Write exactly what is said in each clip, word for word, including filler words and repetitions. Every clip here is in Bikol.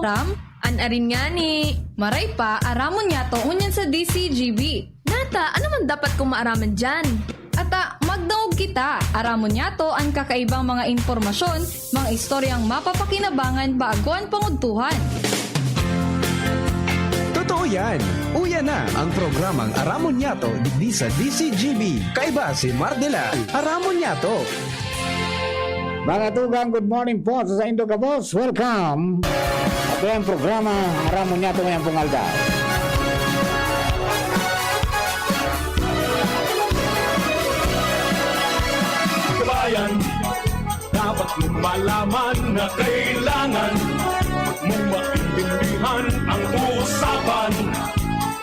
Ram, an arin ngani. Maray pa, aramon niyato ngunyan sa D C G B. Nata, ano man dapat kong maaraman diyan? Ata, magdangog kita. Aramon niyato an kakaibang mga impormasyon, mga istoryang mapapakinabangan bago an pangudtuhan. Totoo yan! Uya na ang programang Aramon Niyato digdi sa D C G B. Kaiba si Mardela. Aramon Niyato! Mga tugang, good morning po sa saindo gabos. Welcome. Ito ang programa Aramon Niyato ngayong pong aldaw. Kabayan, dapat mong malaman na kailangan mong maintindihan ang usapan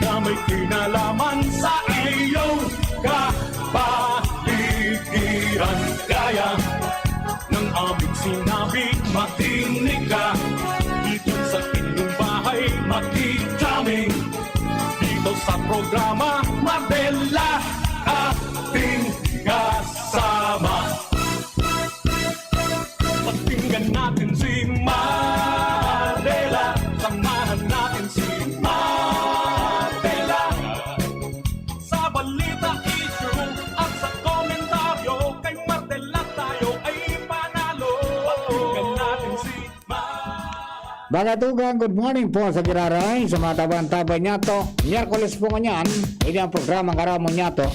na may kinalaman sa iyong kapaligiran. Kaya ng aming sinabi, makinig ka. Dito sa inyong bahay, makinig kami. Dito sa programa, Mardela, ating kasama. Pakinggan natin si Mardela. Samahan natin si Mardela. Sa balita, issue, at sa komentaryo, kay Mardela tayo ay panalo. Pakinggan natin si Mardela. Mga tugang, good morning po sa giraray, sa mga tabang-tabay niyato. Miyerkules po ngunyan, ini ang programang Aramon Niyato.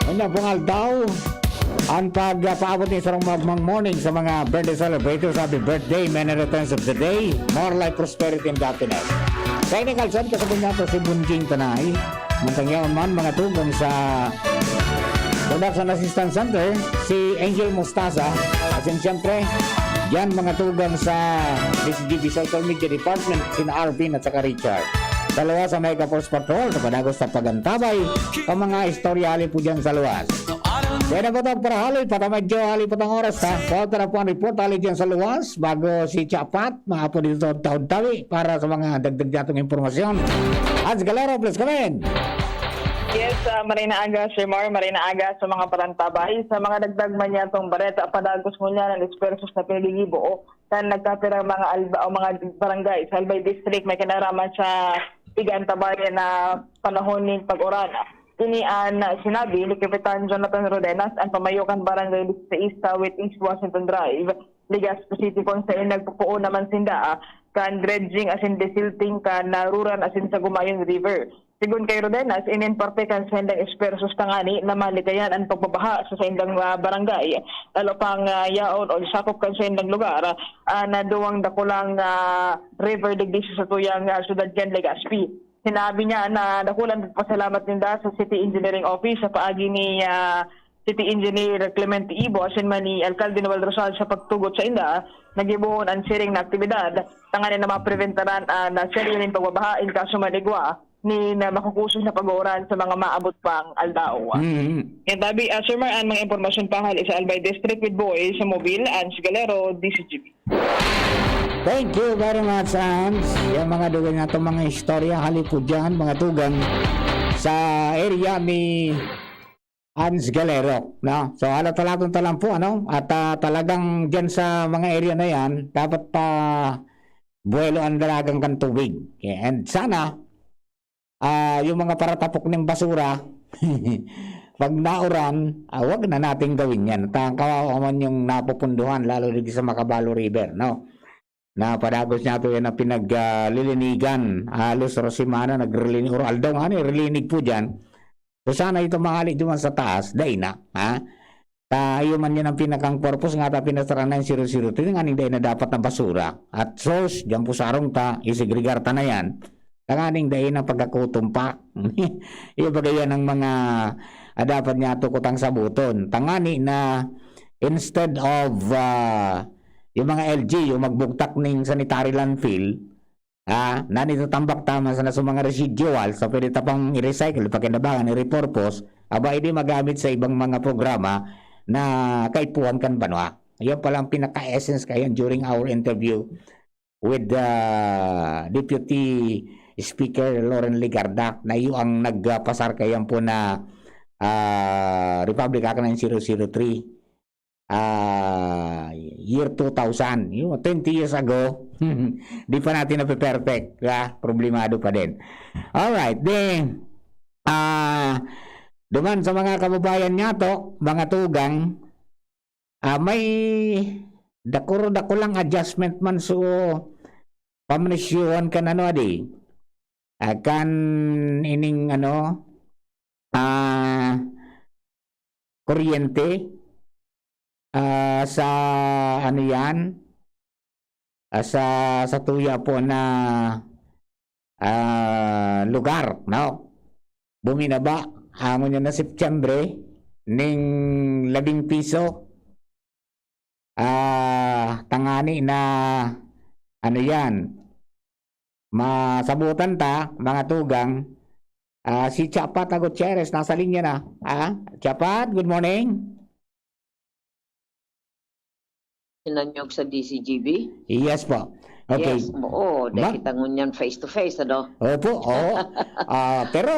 Ngunyan pong aldaw, ang pagpaabot ni sarong magmang morning sa mga birthday celebrators. Happy birthday, many returns of the day, more life, prosperity, and happiness. Technical side, kasabot niyato si Bunjing Tanay. Mantang yaon man, mga tugang sa Production Assistance Center, si Angel Mostaza. At siyempre, yan mga tugang sa D C G B Social Media Department, sina Arvin at saka Richard. Sa luwas sa Mega Force Patrol, sa padagos sa pagantabay, ang mga istorya hali po dyan sa luwas. Kaya na po itong parahaloy, patamadyo, hali po itong oras, ha? Pauta na po ang report, hali dyan sa luwas, bago si Chapat, mga po dito sa Taon Tawi, para sa mga dagdag datong impormasyon. Hans Galero, please come in. Yes, uh, maray na aga, Sir Mar, maray na aga sa mga parantabay. Sa mga dagdag man niya itong bareta, padagos mo niya ng dispersos na pinagigibo o na nagkapirang mga alba o mga barangay sa Albay District may kinaraman sa igan tabayan na panahon nin pag-uran. Ini an sinabi ni Kapitan Jonathan Rodenas, ang pamayo kan Barangay dieciséis sa West East Washington Drive, Legazpi City, kung sain nagpupuon naman sinda kan dredging asin desilting kan Naruran asin sa Gumayon River. Sigon kay Rodenas, inin parte kan saindang esfuerzos tangani na malikayan an pagbabaha sa saindang ah, barangay, lalo pang ah, yaon o sakop kan saindang lugar, ah, na duwang dakulang ah, river digdi sa satuyang ah, syudad kan Legazpi. Sinabi niya na dakulang pasalamat ninda sa City Engineering Office sa paagi ni ah, City Engineer Clemente Ibo asin man ni Alkalde Noel Rosal sa pagtugot sa inda, nagibohon an siring na aktibidad tanganing na mapreventaran an ah, seryo nin pagbabaha in kaso man igwa nin ah, makukusog na pag-uuran sa mga maabot pang aldaw. Mhm. Yan tabi, ah, Sir Mar, ang mga impormasyon pahali sa Albay District with Boy sa Mobil, Ans Galero, D C G B. Thank you very much, Ans. Yung mga dugan na itong mga istorya, hali po dyan, mga tugang sa area ni Ans Galero, no? So, halatalaton talang po, ano? At ah, talagang dyan sa mga area na yan, dapat pa buwelo ang dalagan kan tubig. Okay? And sana, ah, yung mga paratapok ng basura, pag nauran, ah, wag na nating gawin yan. At ah, kawawa man yung napupunduhan, lalo dito sa Macabalo River, no? Na padagos niya ito yan ang pinaglilinigan. Halos oras semana nagrilinig, or aldaw nga ni, rilinig po dyan. So sana ito mahali duman sa taas, dai na, ha? Ta, iyo man yan ang pinakang purpose nga ta pinasara na yung zero zero three, nganing dai na dapat na basura. At source, dyan po sa arong ta, isegregar ta na yan. Tanganing dai na pagkakutumpak. Iyo bagay yan ang mga ah, dapat niya tukutang sabuton. Tangani na instead of ah, yung mga L G G, yung magbugtak ning sanitary landfill, ah, na nitatambak tama sa, sa mga residual, sa pwede ta pang i-recycle, pakinabangan, i-repurpose, aba, hindi magamit sa ibang mga programa na kaipuhan kan banwa. Yan pala ang pinaka-essence kayan during our interview with the Deputy Speaker Loren Legarda na iyo ang nagpasar kayan po na ah, Republic Act nine zero zero three. ah, year two thousand, yun, twenty years ago, di pa natin nape-perfect, ah, problemado pa din. Alright, then, ah, duman sa mga kababayan nga to, mga tugang, ah, may dakuro-dakulang adjustment man so pamanisyuhan kan ano, adi, ah, kan ining ano, ah, kuryente, ah, sa ano yan, ah, sa, sa tuya po na, ah, lugar, no? Buminaba, amo niya na Setyembre, ning labing piso. Ah, tangani na, ano yan, masabutan ta, mga tugang, ah, si Chapat na Gutierrez, nasa linya na. Ah, Chapat, good morning. Sinanyog sa D C G B? Yes po. Okay. Yes, oo. Dahil Ma- kita ngunyan face to face, ano? Opo, oo. Ah, pero,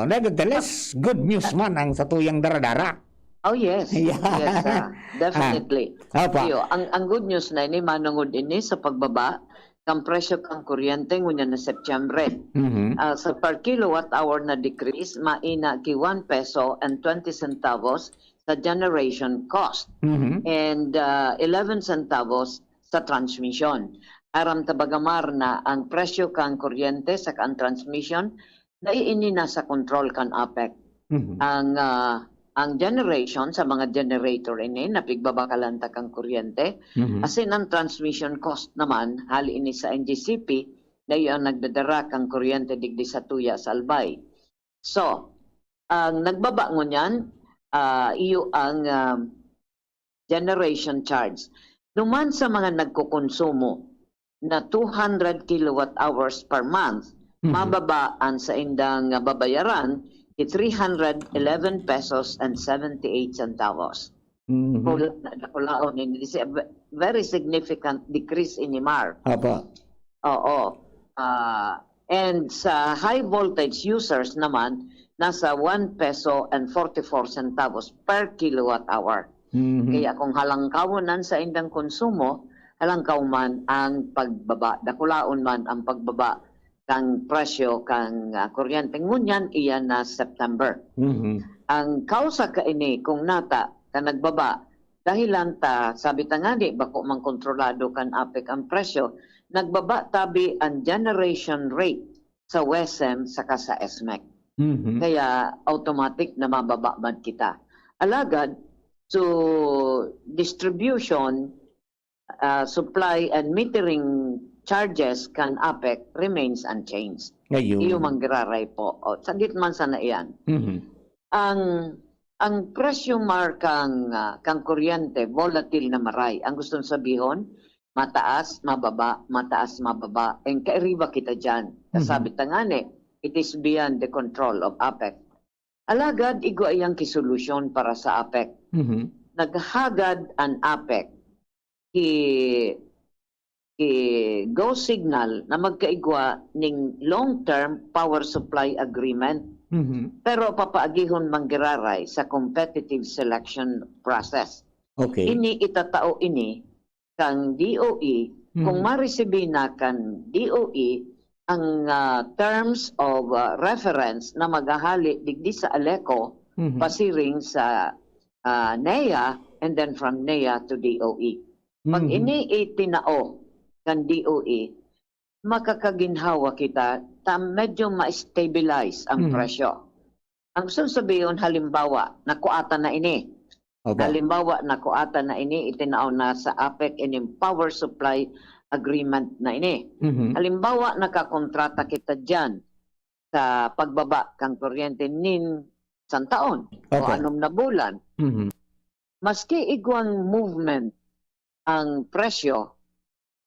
nevertheless, good news man ang satuyang daradara. Oh, yes. Yeah. Yes, ah, definitely. Ah, opo. Iyo, ang, ang good news na ini, manungod ini sa pagbaba kan presyo kan kuryente ngunyan na Setyembre. Mhm. Ah, sa per kilowatt hour na decrease, maina ki one peso and twenty centavos sa generation cost Mhm. and, ah, eleven centavos sa transmission. Aram ta baga, Mar, na ang presyo kan kuryente saka ang transmission, dai ini nasa kontrol kan APEC. Mhm. Ang, ah, ang generation sa mga generator ini, napigbabakalan ta kan kuryente, Mhm. asin ang transmission cost naman, hali ini sa N G C P, na iyo ang nagdadara kan kuryente digdi sa tuya sa Albay. So, ang nagbaba ngunyan, ah, iyo ang, ah, generation charge. Duman sa mga nagkokonsumo na two hundred kilowatt hours per month, Mhm. mababa ang saindang babayaran ki three hundred eleven pesos and seventy-eight centavos. Mhm. Kula-, kulaon ini. This is a ve-, very significant decrease ini, Mar. Apa? Oo. Ah, and sa high voltage users naman, nasa one peso and forty-four centavos per kilowatt hour. Mhm. Kaya kung halangkawon an saindang konsumo, halangkaw man ang pagbaba, dakulaon man ang pagbaba kan presyo kan, ah, kuryente. Ngunyan, iyan na September. Mhm. Ang kausa kaini, kung nata, kan nagbaba, dahilan ta, sabi ta ngani, bako man kontrolado kan APEC ang presyo, nagbaba tabi ang generation rate sa WESM saka sa ESMEC. Mhm. Kaya automatic na mababa man kita. Alagad, so, distribution, ah, supply and metering charges kan APEC remains unchanged. Ayun. Iyo man giraray po. O, saglit man sana iyan. Mhm. Ang, ang presyo, Mar, kan, ah, kan kuryente, volatile na maray. Ang gustong sabihon, mataas, mababa, mataas, mababa. And kairiba kita diyan. Mhm. Sabi ta ngani, it is beyond the control of APEC. Alagad igwa iyang ki solusyon para sa APEC. Mhm. Naghagad an APEC ki, ki Go Signal na magkaigwa ning long-term power supply agreement. Mhm. Pero papaagihon man giraray sa competitive selection process. Okay. Ini itatao ini kan D O E. Kung Mhm. maresibi na kan D O E ang, ah, terms of, ah, reference na maghahali digdi sa ALECO, Mhm. pasiring sa, ah, NEA, and then from NEA to D O E. Pag Mhm. ini itinao kan D O E, makakaginhawa kita ta medyo ma-stabilize ang Mhm. presyo. Ang gustong sabihon, halimbawa, nakuatan na ini. Opo. Halimbawa, nakuatan na ini, itinao na sa APEC ining power supply agreement na ini. Mhm. Halimbawa, nakakontrata kita diyan sa pagbaba kan kuryente nin isang taon o Opo. anom na bulan. Mhm. Maski igwang movement ang presyo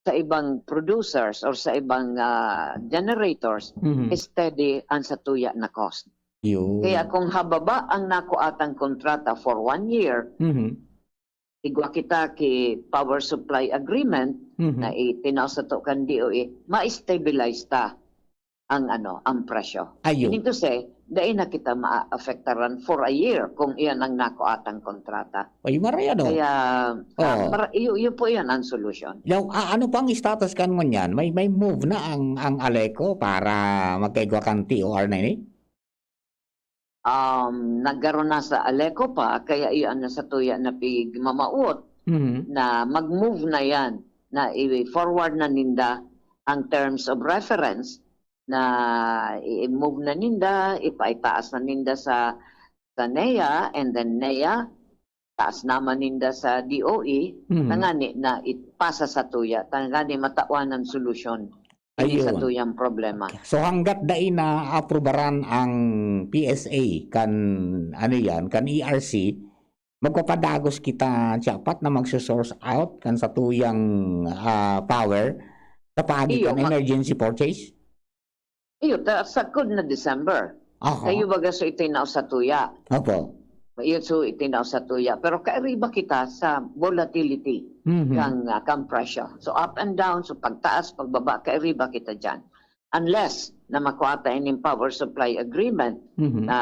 sa ibang producers or sa ibang, ah, generators, Mhm. steady ang satuya na cost. Yun. Kaya kung hababa ang nakuatang kontrata for one year, Mhm. igwa kita ki power supply agreement Mhm. na itinao sato kan D O E, ma-stabilize ta ang, ano, ang presyo. Ayun. Meaning to say, dai na kita maapektaran for a year kung iyan ang nakuatang kontrata. Ay, maray ano? Kaya, ah, Oo. mara- iyo, iyo po yan ang solusyon. Now, a- ano pang status kan ngunyan? May may move na ang ang Aleco para magkaigwa kan T O R na ini? Um, nagkaroon na sa Aleco pa, kaya iyan na sa tuya na pigmamawot Mhm. na mag-move na yan, na i-forward na ninda ang terms of reference na i-move na ninda, ipaitaas na ninda sa sa NEA, and then NEA, taas naman ninda sa D O E, Mhm. tangani na ipasa sa tuya, tangani matawan ng solusyon ini sa Ayun. tuyang problema. So hanggat dai na aprubaran ang P S A kan ano yan, kan E R C, magpapadagos kita dapat na magso-source out kan satuyang ah, power sa paagi Iyo, kan ma- emergency purchase? Iyo, ta, sagkod na December. Aha. Kayo baga so itinaw sa tuya. Opo. Iyo so itinaw sa tuya. Pero kairiba kita sa volatility Mhm. kang, ah, kang presyo. So up and down, so pagtaas, pagbaba, kairiba kita dyan. Unless na makuha ta ining power supply agreement, Mhm. na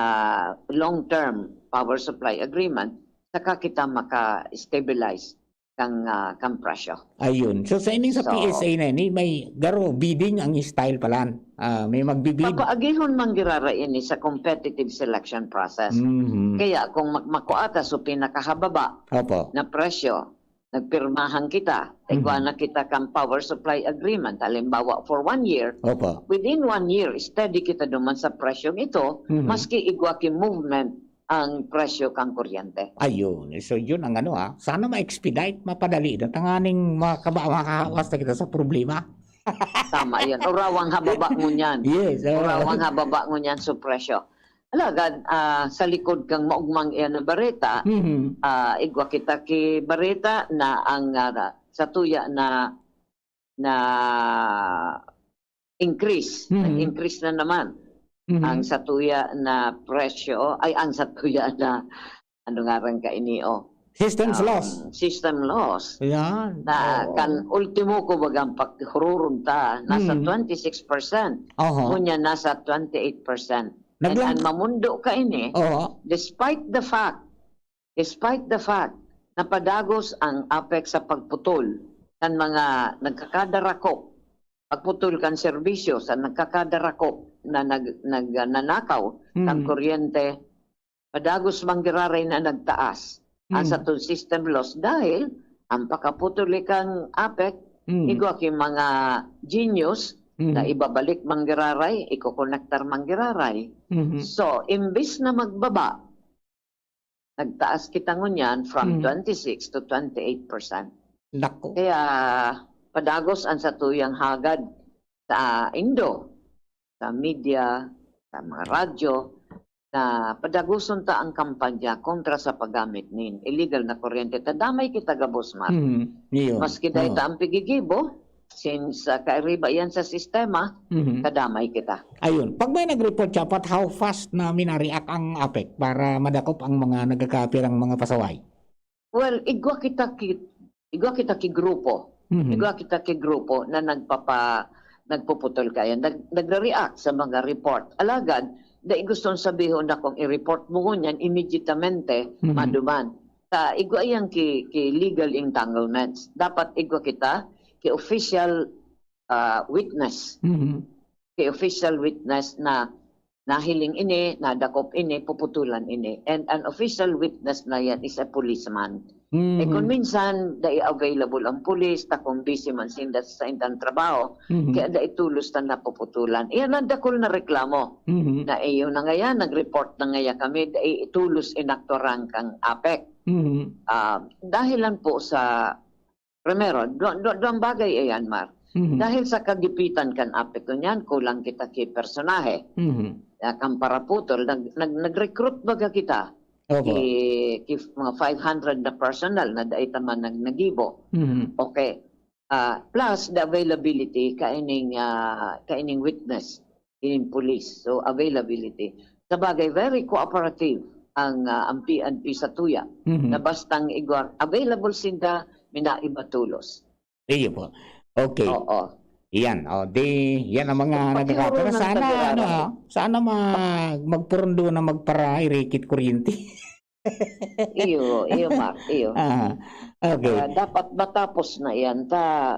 long-term power supply agreement, saka kita maka-stabilize kang, ah, kang presyo. Ayun. So sa ining sa So, P S A na ini, may garo bidding ang style palan. Ah, may magbibid. Papaagihon man girara ini sa competitive selection process. Mhm. Kaya kung mak- makuha ta so pinakahababa Opo. na presyo, nagpirmahan kita, igwa Mhm. na kita kang power supply agreement, halimbawa for one year, Opo. within one year, steady kita duman sa presyong ito, Mhm. maski igwa ki movement ang presyo kang kuryente. Ayun. So yun ang ano ah. Sana ma-expedite, mapadali na tanganing makaba makahawas na kita sa problema. Tama yan. Urawang hababa ngunyan. Yes. oo. Urawang hababa ngunyan sa presyo. Alagad, ah, sa likod kang maugmang iyan na bareta, Mhm. ah, igwa kita ki bareta na ang, ah, sa tuya na na increase, Mhm. nag-increase na naman Mhm. ang satuya na presyo, ay, ang satuya na, ano nga rin ka ini, oh, Systems um, loss. System loss. Yan. Na Oo. kan ultimo ko bagang paghururon ta, nasa Mhm. twenty-six percent. Oho. Ngunyan nasa twenty-eight percent. And Naglang- ang mamundo ka ini, Oo. despite the fact, despite the fact na padagos ang APEC sa pagputol kan mga nagkakadarakop, pagputol kan serbisyo sa nagkakadarakop na nag, nag, nanakaw kan Mm. kuryente, padagos man giraray na nagtaas ang Mm. satong system loss dahil ang pakaputol kan APEC, Mm. igwa ki mga genius na Mhm. ibabalik man giraray, ikokonektar man giraray. Mhm. So, imbis na magbaba, nagtaas kita ngunyan from Mhm. twenty-six to twenty-eight percent. Nako. Kaya padagos ang satuyang hagad sa indo, sa media, sa mga radyo, na padagoson ta ang kampanya kontra sa paggamit nin illegal na kuryente. Ta damay kita gabos, Mar. Mhm. Iyo. Maski dai Oo. ta ang pigigibo, since, ah, kairiba yan sa sistema, Mhm. kadamay kita. Ayun. Pag may nag-report siya, pat how fast na mina-react ang APEC para madakop ang mga nagkakapirang mga pasaway? Well, igwa kita ki, igwa kita ki grupo. Mhm. Igwa kita ki grupo na nagpapa, nagpuputol kaya, nag, nagre-react sa mga report. Alagad, dai gustong sabihon na kung i-report mo ngunyan, immediatamente, Mhm. maduman. Sa igwa yan ki, ki legal entanglements. Dapat igwa kita ki official, ah, witness. Mhm. Ki official witness na nahiling ini, nadakop ini, puputulan ini. And an official witness na yan is a policeman. Eh, kung Mhm. minsan, dai available ang pulis, ta kung busy man sinda sa indang trabaho, Mhm. kaya dai tulos na napuputulan. Iyan ang dakul na reklamo. Mhm. Na iyo na ngaya, nag-report na ngaya kami, dai tulos inaktuaran kang APEC. Mhm. Ah, dahilan po sa, primero, do, do, duwang bagay iyan, Mar. Mhm. Dahil sa kagipitan kan APEC ngunyan, kulang kita ki personahe. Mhm. Ah, kan paraputol, nag, nag, nag-recruit baga kita Opo. ki, ki mga five hundred na personnel na dai ta man nag, nagibo. Mhm. Okay. Ah, plus the availability kaining, ah, kaining witness, ining police. So, availability. Sa bagay, very cooperative ang, ah, ang P N P sa tuya. Mhm. Na bastang igwa, available sinda, minaiba tulos. Iyo po. Okay. Oo. Iyan, o, di, yan ang mga Pati nagkaka-, pero sana, ano, ah, sana mag-, magpurundo na magpara-irikit kuryente. Iyo, iyo, Mac, iyo. Ah, okay. Kaya dapat matapos na iyan, ta,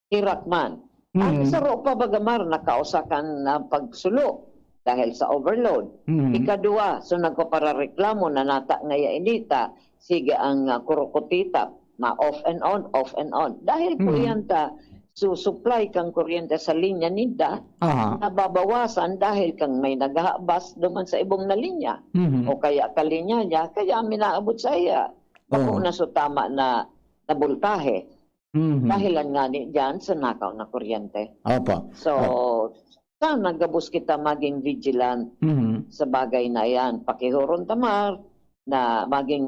hirak man. Ang Mm. saro pa, baga, Mar, nakausa kan, ah, pagsulo dahil sa overload. Mm. Ikaduwa, so nagpaparareklamo na nata ngaya ini ta, sige ang, ah, kurukutita, ma-off and on, off and on. Dahil po Mm. iyan ta, su-, supply kang kuryente sa linya ninda, Aha. nababawasan dahil kang may naghahabas duman sa ibong na linya. Mhm. O kaya kalinya niya, kaya minaabot sa iya. Bako Oo. na so tama na, na boltahe. Mhm. Dahilan ngani diyan sa nakaw na kuryente. Opo. So, Opo. sana gabos kita maging vigilant Mhm. sa bagay na yan. Pakihuron ta, Mar, na maging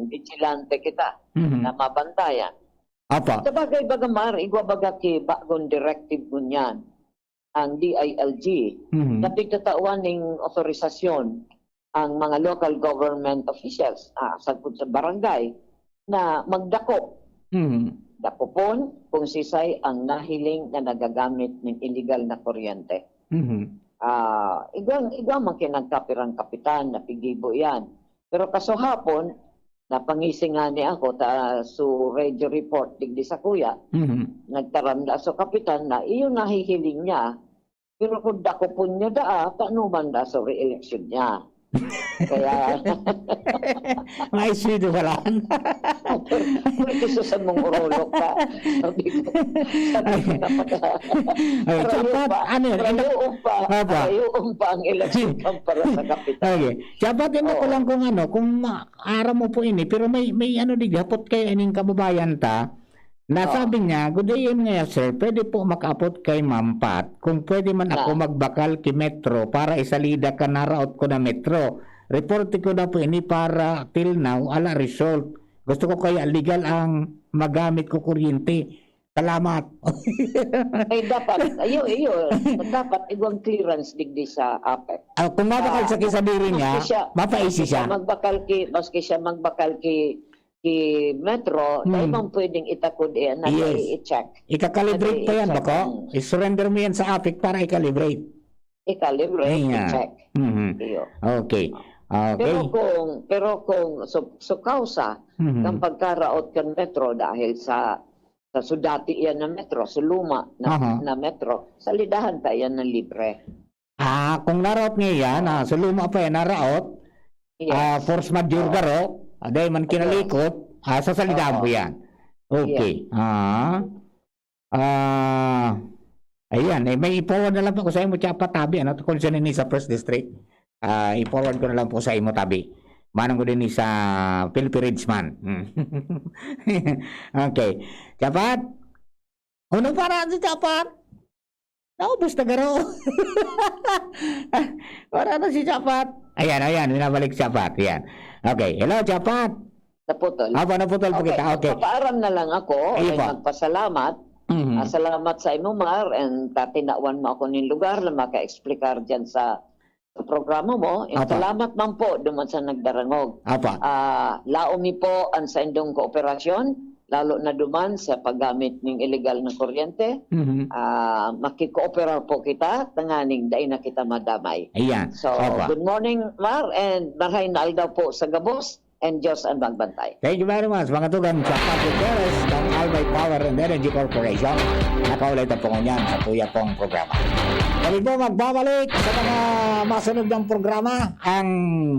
vigilante kita Mhm. na mabantayan. Opo. Sa bagay, baga, Mar, igwa baga ki bagong directive ngunyan, ang D I L G, Mhm. na pigtatawan ning otorisasyon ang mga local government officials, ah, sagkod sa barangay, na magdakop. Mhm. Dakopon kung sisay ang nahiling na nagagamit ning iligal na kuryente. Mhm. Ah, igwa, igwa man kinagkapirang kapitan na pigibo yan. Pero kasuhapon, napangisi ngani ako ta su radio report digdi sakuya, Mhm. nagtaram na so kapitan na iyo nahihiling niya, pero kung dakopon niya daa, paano man da so re-election niya? Kaya May suweldo ka lang. Pwede sa samong orolok ka. Sabi ko, sabi ko, Ay. napaka-, Ay, karayo dapat, pa, ano yun, karayo pa, Apa. karayo pa ang eleksyon para sa kapitan. Okay. Dapat, ano ko Oo. lang kung ano, kung ma-, aram mo po ini, pero may, may ano, di, hapot kayo ining kababayan ta, na Oo. sabi niya, "Good day, yun nga, sir, pwede po makaapot kay Ma'am Pat, kung pwede man ako Na. magbakal ki Metro para isalida ka naraot ko na Metro. Report ko na po ini para till now, ala result. Gusto ko kaya legal ang magamit ko kuryente. Salamat." Ay, dapat, ayo, iyo, dapat igwang clearance digdi sa apek. Ah, kung mabakal Ah, sa kisadiri niya, maski siya, mapaisi maski siya siya. magbakal ki, maski siya magbakal ki, ki Metro, Hmm. dai man pwedeng itakod iyan na Yes. i-check. Ika-calibrate Dai pa yan, i-check bako? ang I-surrender mo yan sa apek para i-calibrate. I-calibrate, Ayan. i-check. Mhm. Iyo. Okay. Okay. Pero kung, pero kung so, so kausa, Mhm. kang pagkaraot kan Metro dahil sa, sa sudati iyan na Metro, sa luma na, Aha. na Metro, salidahan ta iyan na libre. Ah, kung naraot nga iyan, ah, sa luma pa yan, naraot, Yes. ah, force majeure Oo. garo, ah, dahil man Yes. kinalikot, ah, sasalidahan Oo. po yan. Okay. Yes. Ah. Ah, ayan, eh, may i-forward na lang po ko sa imo, Chapat, tabi, ano, tungkol siya nini sa First District. Ah, i-forward ko na lang po sa imo, tabi. Manong ko din sa Philippine Ridge man. Hmm. Okay. Chapat? Ano para si Chapat? Naubos na garo. Wala na si Chapat. Ayan, ayan, binabalik si Chapat. Ayan. Okay. Hello, Chapat. Naputol. Aba, naputol po Okay, kita. Okay. magpapaaram na lang ako Ayun ay po. magpasalamat. Mhm. Ah, salamat sa imo, Mar, and tatinawan mo ako ning lugar na maka-explicar dyan sa, sa programa mo. And Apa. salamat man po duman sa nagdarangog. Apa. Ah, laom mi po ang saindong kooperasyon, lalo na duman sa paggamit ning iligal na kuryente. Mhm. Ah, makikooperar po kita tanganing dai na kita madamay. Ayan. So, Apa. good morning, Mar, and marhay na aldaw po sa gabos. And Diyos ang magbantay. Thank you very much, mga tugang sa Patrick Perez ng Albay Power and Energy Corporation. Nakaulay na po ngunyan sa tuya pong programa. Kami po magbabalik sa mga masunod ng programa, ang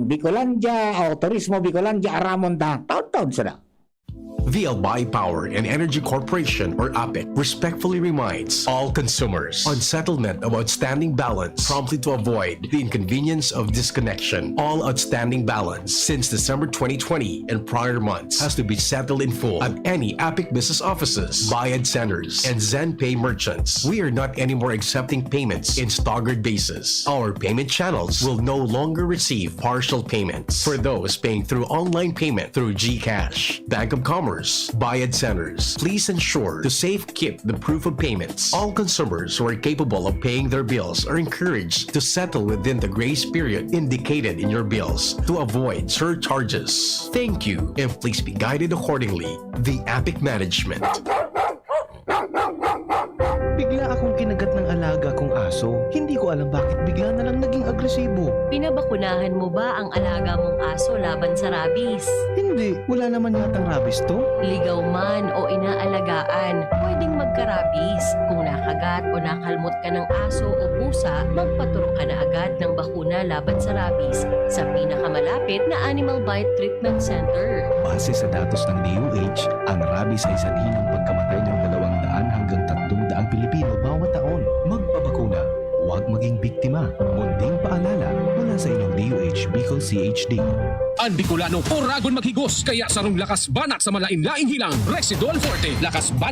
Bicolandia o Turismo Bicolandia, aramon ta, taon-taon sana. The Albay Power and Energy Corporation, or APEC, respectfully reminds all consumers on settlement of outstanding balance promptly to avoid the inconvenience of disconnection. All outstanding balance since December twenty twenty and prior months has to be settled in full at any APEC business offices, Bayad Centers, and ZenPay merchants. We are not anymore accepting payments in staggered basis. Our payment channels will no longer receive partial payments. For those paying through online payment through GCash, Bank of Commerce, Bayad Centers, please ensure to safe keep the proof of payments. All consumers who are capable of paying their bills are encouraged to settle within the grace period indicated in your bills to avoid surcharges. Thank you, and please be guided accordingly. The APEC Management. Bigla akong kinagat ng alaga kong aso. Hindi ko alam bakit bigla na lang naging agresibo. Pinabakunahan mo ba ang alaga mong aso laban sa rabies? Hindi, wala naman yatang rabies to. Ligaw man o inaalagaan, pwedeng magka-rabies. Kung nakagat o nakalmot ka ng aso o pusa, magpaturok ka na agad ng bakuna laban sa rabies sa pinakamalapit na Animal Bite Treatment Center. Base sa datos ng D O H, ang rabies ay sanhi ng pagkamatay ng dalawang daan hanggang tatlong daang Pilipino bawat taon. Magpabakuna, huwag maging biktima. Munting paalala mula sa inyong D O H Bicol C H D. An Bicolano, oragon maghigos, kaya sarong lakas banat sa malain-laing hilang. Residol Forte, lakas banat.